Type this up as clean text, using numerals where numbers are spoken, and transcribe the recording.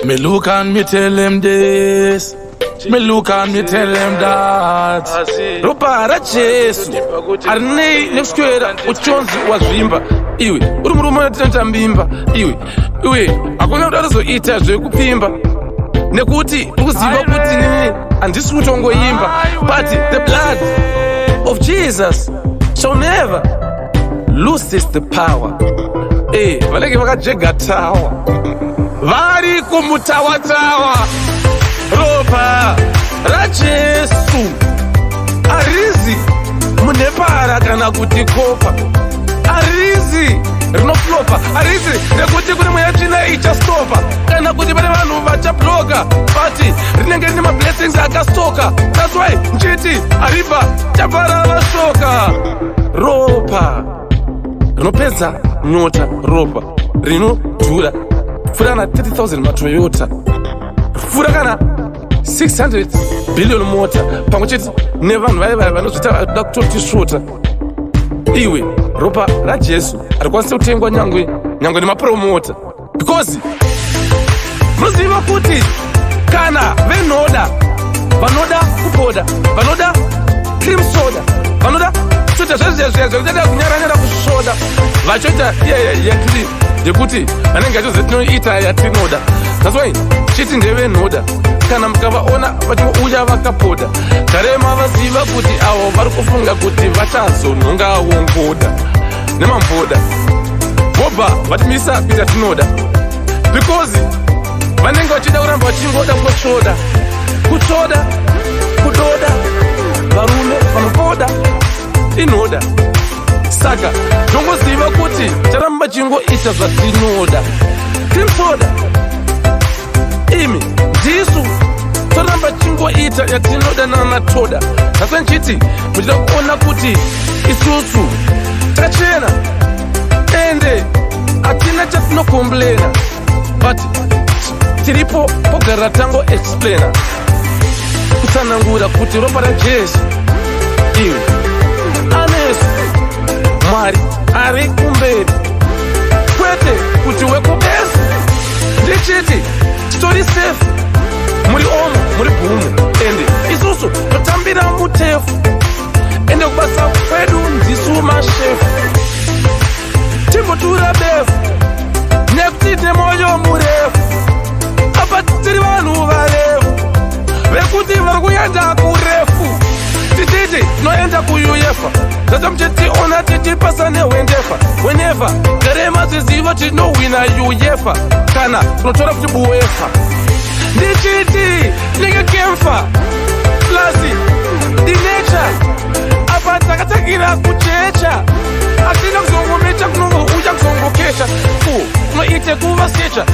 Me look and me tell them this. Me look and me tell them that. Ropa raJesu harinei nekuswera uchonzi wazvimba. Iwe uri murume unotinota mbimba. Iwe iwe hakuna kuti anozoita zvekupfimba nekuti uri kuziva kuti nini handisi kutongoimba, but the blood of Jesus shall never loses the power. Vanenge vakajega tawa vari kumutawatawa. Ropa raJesu harizi munepara kana kuti copper, harizi rinoflopa, harizi rekuti kune mweya tsvina ichastopa kana kuti pane vanhu vachabloka, but rinenge rine mablessings akastoka. That's why nchiti hariba chabva vashoka. Ropa rinopedza nyota, ropa rinodhura pfuura kana 30,000 maToyota, pfuura kana 600 billion mota, pamwe chete nevanhu vaya vaya vanozvita vada kutotisvota. Iwe, ropa raJesu harikwanisi kutengwa nyangwe nyangwe nemapromota, because munoziva kuti kana venoda vanoda kupoda, vanoda cream soda, vanoda kutoita zvezvezve zvekutoita kunyaranyara kusvoda, vachoita yetiri yekuti vanenge vachoziva tinoita yatinoda. That's why chiti ndevenhoda. Kana mukavaona vachingouya vakapoda, garema vaziva kuti avo vari kufunga kuti vachazonhongawo ngoda nemamvoda, vobva vatimisa kuita tinoda, because vanenge vachida kuramba vachingoda kungotsvoda, kutsvoda, kudoda varume vanopoda inoda. Saka tongoziva kuti charamba chingoita zvatinoda, cream soda. Imi ndisu toramba chingoita yatinoda nanatoda. Nhasi nchiti muchida kuona kuti isusu tachena ende hatina chatinocomplaina, but tiripo pogara tango explaina, kutsanangura kuti ropa raJesu, iwe, anesu. Mwari ari kumberi, kwete kuti wekubesa. Ndichiti titori safe, muri omo muri bhumu, ende isusu totambira mutefu, ende kubasa kwedu ndisu mashefu. Timbotura befu nekuti tine mwoyo murefu. Apa tiri vanhu varefu vekuti vari kuenda kurefu. Tichiti tinoenda kuUEFA, zata muchitiona tichipasa nehwendefa. Whenever gare mazviziva tinohwina UEFA kana kunotora kuti buefa. Ndichiti tinenge kemfa plus dinecha. Apa takatangira kuchecha, hatina kuzongomecha, kunongouya kuzongokecha ku kunoite kuvasecha.